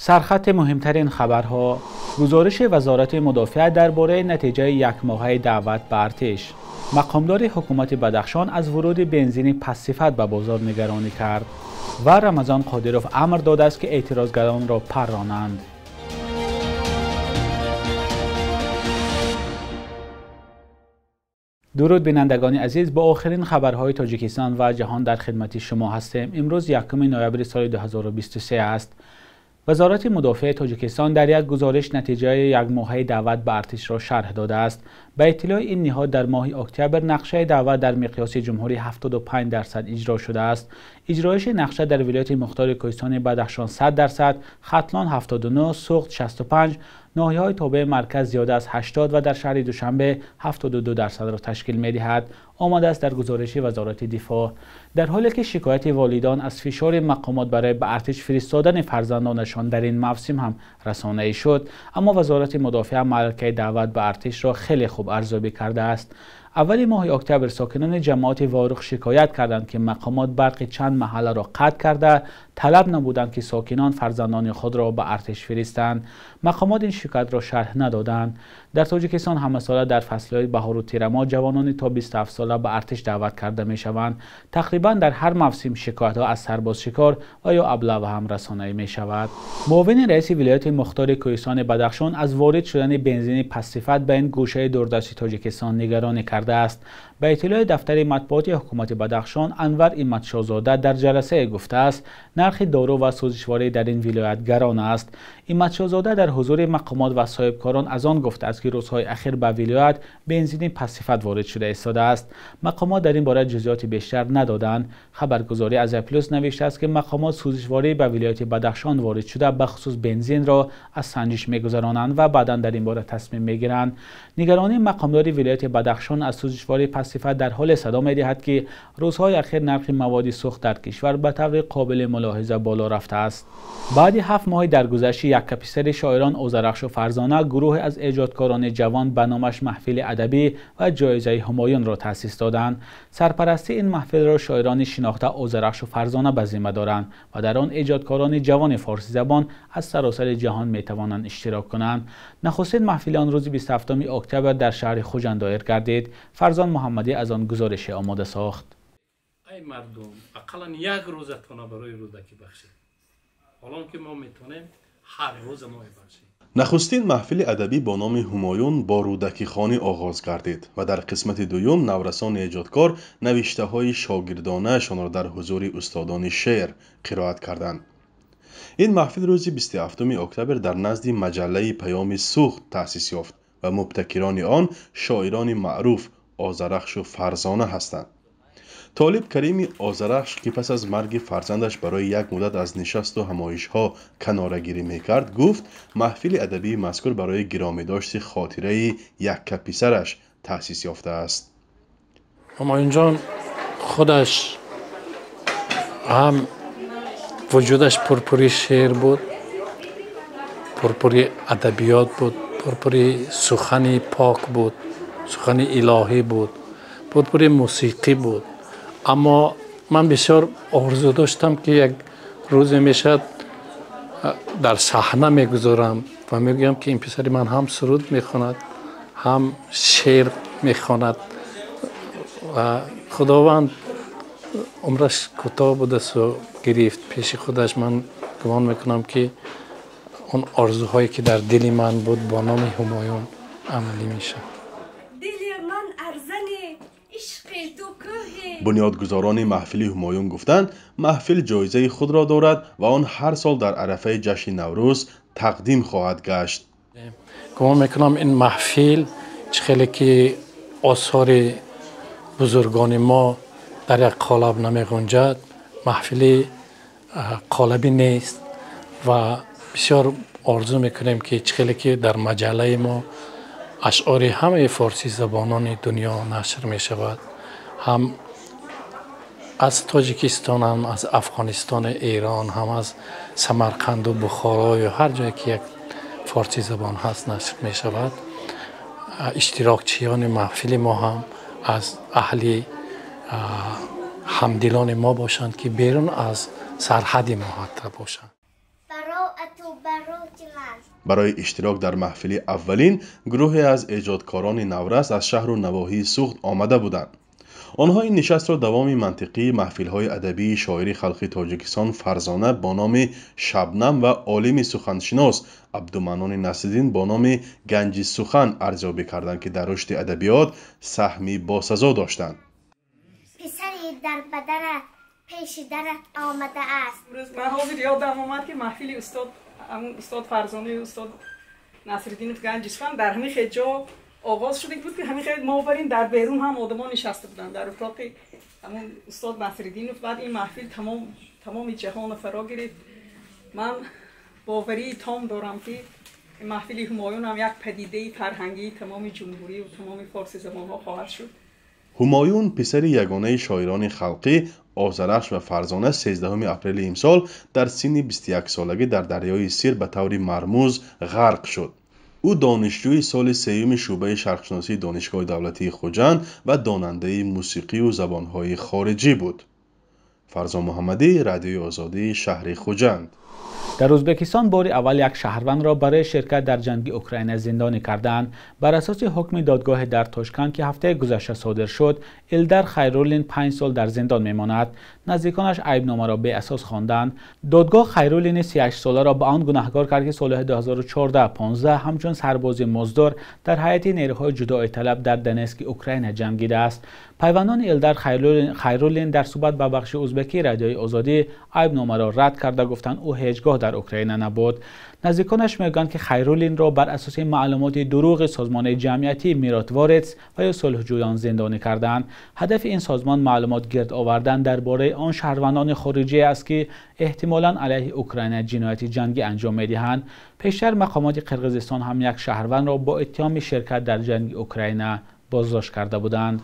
Сархати муҳимтарин хабарҳо. Гузориши Вазорати мудофиа дар бораи натиҷаи якмоҳаи даъват ба артиш. Мақомдори ҳукумати Бадахшон аз вуруди бензини пастсифат ба бозор нигаронӣ кард. Ва Рамазон Қодиров амр додааст, ки эътирозгаронро парронанд. Дуруд бинандагони азиз, бо охирин хабарҳои Тоҷикистон ва ҷаҳон дар хидмати шумо ҳастем. Имрӯз 1 ноябри соли 2023 аст. Вазорати мудофиаи Тоҷикистон дар як гузориш натиҷаи якмоҳаи даъват ба артишро шарҳ додааст. Ба иттилои ин ниҳод дар моҳи октябр нақшаи даъват дар миқёси ҷумҳурӣ 75% иҷро шудааст. Иҷроиши нақша дар вилояти мухтори Кӯҳистони Бадахшон 100%, Хатлон 79, Суғд 65, ноҳияҳои тобеи марказ зиёда аз 80 ва дар шаҳри Душанбе 72%-ро ташкил медиҳад. Омадааст дар гузориши Вазорати дифоъ. Дар ҳоле ки шикояти волидон аз фишори мақомот барои ба артиш фиристодани фарзандонашон дар ин мавсим ҳам расонаӣ шуд, аммо Вазорати мудофиа малакаи даъват ба артишро хеле хуб арзёбӣ кардааст. Аввали моҳи октябр сокинони ҷамоати Ворух шикоят карданд, ки мақомот барқи чанд маҳалларо қатъ карда, талаб намуданд, ки сокинон фарзандони худро ба артиш фиристанд. Мақомот ин шикоятро шарҳ надоданд. Дар Тоҷикистон ҳамасола дар фаслҳои баҳору тирамоҳ ҷавонони то 27 сола ба артиш даъват карда мешаванд. Тақрибан дар ҳар мавсим шикоятҳо аз сарбозшикор ва ё аблава ҳам расонаӣ мешавад. Муовини раиси вилояти мухтори Кӯҳистони Бадахшон аз ворид шудани бензини пастсифат ба ин гӯшаи дурдасти Тоҷикистон нигаронӣ кардааст. Ба иттилои дафтари матбуоти ҳукумати Бадахшон, Анвар Иматшозода дар ҷаласае гуфтааст, нархи дору ва сӯзишворӣ дар ин вилоят гарон аст. Иматшозода дар ҳузури мақомот ва соҳибкорон аз он гуфтааст, ки рӯзҳои ахир ба вилоят бензини пастсифат ворид шуда истодааст. Мақомот дар ин бора ҷузъиёти бештар надоданд. Хабаргузорӣ Азия Плюс навиштааст, ки мақомот сӯзишворӣ ба вилояти Бадахшон ворид шуда, бахусус бензинро аз санҷиш мегузаронанд ва баъдан дар ин бора тасмим мегиранд. Нигаронии мақомдори вилояти Бадахшон аз сӯзишвории пастсифат дар ҳоле садо медиҳад, ки рӯзҳои ахир нархи маводи сӯхт дар кишвар ба таври қобили мулоҳиза боло рафтааст. Баъди 7 моҳи даргузашти яккаписари шоирон Озарахшу Фарзона, гурӯҳе аз эҷодкорони ҷавон ба номаш маҳфили адабӣ ва ҷоизаи Ҳумоюнро таъсис доданд. Сарпарастии ин маҳфилро шоирони шинохта Озарахшу Фарзона ба зимма доранд ва дар он эҷодкорони ҷавони форсизабон аз саросари ҷаҳон метавонанд иштирок кунанд. Нахустин маҳфили он рӯзи 27 октябр дар шаҳри Хуҷанд доир гардид. Фарзон Муҳаммадӣ аз он гузорише омода сохт. Ай мардум, ақаллан як рӯзатона барои Рӯдакӣ бахшед. Ҳолон ки мо метавонем ҳар рӯза мо бахшем. Нахустин маҳфили адабӣ бо номи Ҳумоюн бо Рӯдакихонӣ оғоз гардид ва дар қисмати дуюм наврасони эҷодкор навиштаҳои шогирдонаашонро дар ҳузури устодони шеър қироат карданд. Ин маҳфил рӯзи 27 октябр дар назди маҷаллаи Паёми Суғд таъсис ёфт ва мубтакирони он шоирони маъруф Озарахшу Фарзона ҳастанд. Толиб Карими Озарахш, ки пас аз марги фарзандаш барои як муддат аз нишасту ҳамоишҳо канорагирӣ мекард, гуфт маҳфили адабии мазкур барои гиромидошти хотираи яккаписараш таъсис ёфтааст. Ҳумоюнҷон худаш ҳам вуҷудаш пурпури шеър буд, пурпури адабиёт буд, пурпури сухани пок буд, сухани илоҳӣ буд, пурпури мусиқӣ буд. Аммо ман бисёр орзу доштам, ки як рӯзе мешавад дар саҳна мегузорам ва мегӯям, ки ин писари ман ҳам суруд мехонад, ҳам шеър мехонад ва Худованд умраш кӯтоҳ будасту гирифт пеши худаш. Ман гумон мекунам, ки он орзуҳое ки дар дили ман буд бо номи Ҳумоюн амалӣ мешавад. Бунёдгузорони маҳфили Ҳумоюн гуфтанд, маҳфил ҷоизаи худро дорад ва он ҳар сол дар арафаи ҷашни Наврӯз тақдим хоҳад гашт. Гумон мекунам ин маҳфил чӣ хеле ки осори бузургони мо дар як қолаб намеғунҷад, маҳфили қолабӣ нест ва бисёр орзу мекунем, ки чӣ хеле ки дар маҷаллаи мо ашъори ҳамаи форсизабонони дунё нашр мешавад, ҳам аз Тоҷикистон, ҳам аз Афғонистону Эрон, ҳам аз Самарқанду Бухоро ё ҳар ҷое ки як форсизабон ҳаст нашр мешавад. Иштирокчиёни маҳфили мо ҳам аз аҳли ҳамдилони мо бошанд, ки берун аз сарҳади мо ҳатто бошанд. Обрӯи ман. Барои иштирок дар маҳфили аввалин гурӯҳе аз эҷодкорони наврас аз шаҳру навоҳии Суғд омада буданд. Онҳо ин нишастро давоми мантиқии маҳфилҳои адабии шоири халқи Тоҷикистон Фарзона бо номи Шабнам ва олими суханшинос Абдуманнони Насриддин бо номи Ганҷи сухан арзёбӣ карданд, ки дар рушди адабиёт саҳми босазо доштанд. Писари дар бадарат пеши дарат омадааст. Имрӯз ман ҳозир ёдам омад, ки маҳфили устод, ҳамун устод Фарзонаи устод Насриддинов Ганҷи сухан дар ҳамин хел ҷо оғоз шуда буд, ки ҳамин хел мо барин дар берун ҳам одамон нишаста буданд дар утоқи ҳамун устод Насриддинов. Баъд ин маҳфил тамом тамоми ҷаҳонро фаро гирифт. Ман боварии том дорам, ки маҳфили Ҳумоюн ҳам як падидаи фарҳангии тамоми ҷумҳурӣ ва тамоми форсизабонҳо хоҳад шуд. Ҳумоюн, писари ягонаи шоирони халқӣ Озарахш ва Фарзона, 13 апрели имсол дар синни 21-солагӣ дар дарёи Сир ба таври мармуз ғарқ шуд. Ӯ донишҷӯи соли сеюми шӯъбаи шарқшиносии Донишгоҳи давлатии Хуҷанд ва донандаи мусиқию забонҳои хориҷӣ буд. Фарзон Муҳаммадӣ, Радиои Озодӣ, шаҳри Хуҷанд. Дар Ӯзбекистон бори аввал як шаҳрвандро барои ширкат дар ҷанги Украина зиндонӣ карданд. Бар асоси ҳукми додгоҳе дар Тошканд, ки ҳафтаи гузашта содир шуд, Илдар Хайруллин 5 сол дар зиндон мемонад. Наздиконаш айбномаро беасос хонданд. Додгоҳ Хайруллини 38-соларо ба он гунаҳкор кард, ки солҳои 2014-15 ҳамчун сарбози муздор дар ҳайати нерӯҳои ҷудоиталаб дар Донетски Украина ҷангидааст. Пайвандони Илдар Хайруллин дар суҳбат ба бахши узбекии Радиои Озодӣ айбномаро рад карда, гуфтанд, ӯ ҳеҷ гоҳ дар Украина набуд. Наздиконаш мегӯянд, ки Хайруллинро бар асоси маълумоти дурӯғи созмони ҷамъиятии Миротворец ва ё сулҳҷӯён зиндонӣ карданд. Ҳадафи ин созмон маълумот гирд овардан дар бораи он шаҳрвандони хориҷие аст, ки эҳтимолан алайҳи Украина ҷинояти ҷангӣ анҷом медиҳанд. Пештар мақомоти Қирғизистон ҳам як шаҳрвандро бо иттиҳоми ширкат дар ҷанги Украина боздошт карда буданд.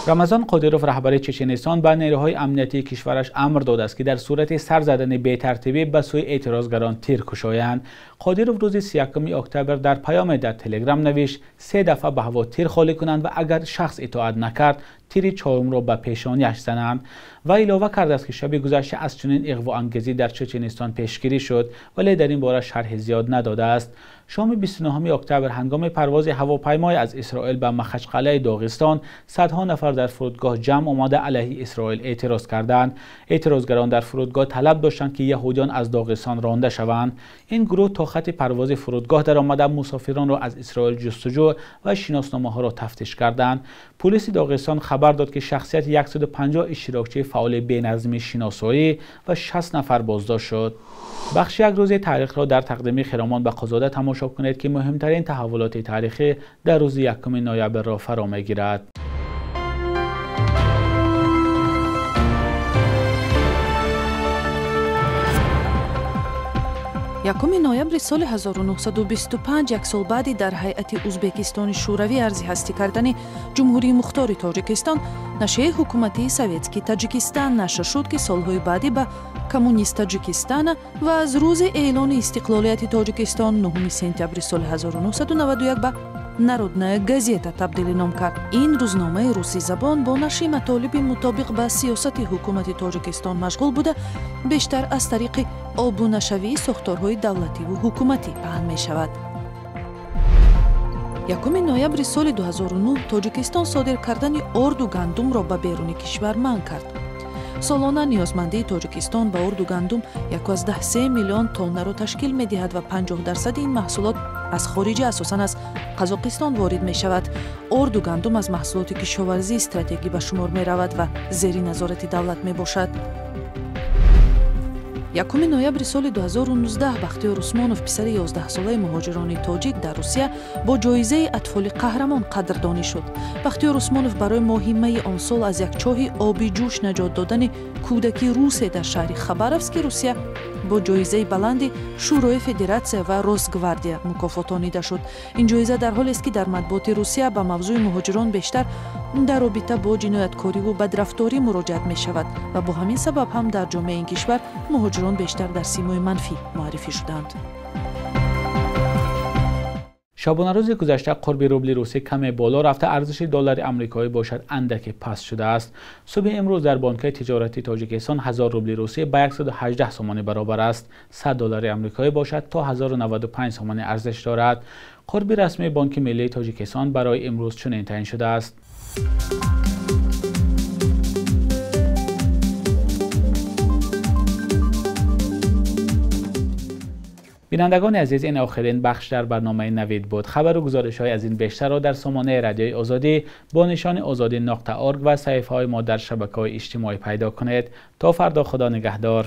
Рамазон Қодиров, раҳбари Чеченистон, ба нерӯҳои амниятии кишвараш амр додааст, ки дар сурати сар задани бетартибӣ ба сӯи эътирозгарон тир кушоянд. Қодиров рӯзи 31 октябр дар паёме дар Телеграм навишт, се дафъа ба ҳаво тир холӣ кунанд ва агар шахс итоат накард, тири чорумро ба пешонияш зананд, ва илова кардааст, ки шаби гузашта аз чунин иғвоангезӣ дар Чеченистон пешгирӣ шуд, вале дар ин бора шарҳи зиёд надодааст. Шоми 29 октябр ҳангоми парвози ҳавопаймое аз Исроил ба Махачқалаи Доғистон садҳо нафар дар фурудгоҳ ҷамъ омада, алайҳи Исроил эътироз карданд. Эътирозгарон дар фурудгоҳ талаб доштанд, ки яҳудиён аз Доғистон ронда шаванд. Ин гурӯҳ то хати парвози фурудгоҳ даромада, мусофиронро аз Исроил ҷустуҷӯ ва шиносномаҳоро тафтиш карданд. Пулиси Доғистон хабар дод, ки шахсияти 150 иштирокчии фаъоли беназмӣ шиносоӣ ва 60 нафар боздошт шуд. Бахши як рӯзи таърихро дар тақдими Хиромон Бақозода тамошо кунед, ки муҳимтарин таҳаввулоти таърихӣ дар рӯзи 1 ноябрро фаро мегирад. 1 ноябри соли 1925, як сол баъди дар ҳайати Узбекистони Шӯравӣ арзи ҳастӣ кардани Ҷумҳурии Мухтори Тоҷикистон, нашрияи ҳукуматии «Советский Таджикистан» нашр шуд, ки солҳои баъдӣ ба «Коммунист Таджикистана» ва аз рӯзи эълони истиқлолияти Тоҷикистон 9 сентябри соли 1991 ба «Народная газета» табдили ном кард. Ин рӯзномаи русизабон бо нашри матолиби мутобиқ ба сиёсати ҳукумати Тоҷикистон машғул буда, бештар аз тариқи обунашавии сохторҳои давлативу ҳукуматӣ паҳн мешавад. 1 ноябри соли 2009 Тоҷикистон содир кардани орду гандумро ба беруни кишвар манъ кард. Солона ниёзмандии Тоҷикистон ба орду гандум 1,3 миллион тоннаро ташкил медиҳад ва 50 дарсади ин маҳсулот аз хориҷа, асосан аз Қазоқистон ворид мешавад. Орду гандум аз маҳсулоти кишоварзии стратегӣ ба шумор меравад ва зери назорати давлат мебошад. 1 ноябри соли 2019 Бахтиёр Усмонов, писари 11-солаи муҳоҷирони тоҷик дар Русия, бо ҷоизаи «Атфоли қаҳрамон» қадрдонӣ шуд. Бахтиёр Усмонов барои моҳи майи он сол аз як чоҳи оби ҷӯш наҷот додани кӯдаки русе дар шаҳри Хабаровски Русия бо ҷоизаи баланди Шӯрои Федератсия ва Росгвардия мукофотонида шуд. Ин ҷоиза дар ҳолест, ки дар матбуоти Русия ба мавзӯи муҳоҷирон бештар дар робита бо ҷинояткориву бадрафторӣ муроҷиат мешавад ва бо ҳамин сабаб ҳам дар ҷомеаи ин кишвар муҳоҷирон бештар дар симои манфӣ муаррифӣ шуданд. Шабонарӯзи гузашта қурби рубли русӣ каме боло рафта, арзиши доллари амрикоӣ бошад андаке паст шудааст. Субҳи имрӯз дар бонкҳои тиҷоратии Тоҷикистон 1000 рубли русӣ ба 118 сомонӣ баробар аст. 100 доллари амрикоӣ бошад то 1095 сомонӣ арзиш дорад. Қурби расмии Бонки Миллии Тоҷикистон барои имрӯз чунин таъин шудааст. Бинандагони азиз, ин охирин бахш дар барномаи Навид буд. Хабару гузоришҳои аз ин бештарро дар сомонаи Радиои Озодӣ бо нишони ozodi.org ва саҳифаҳои мо дар шабакаҳои иҷтимоӣ пайдо кунед. То фардо, Худо нигаҳдор.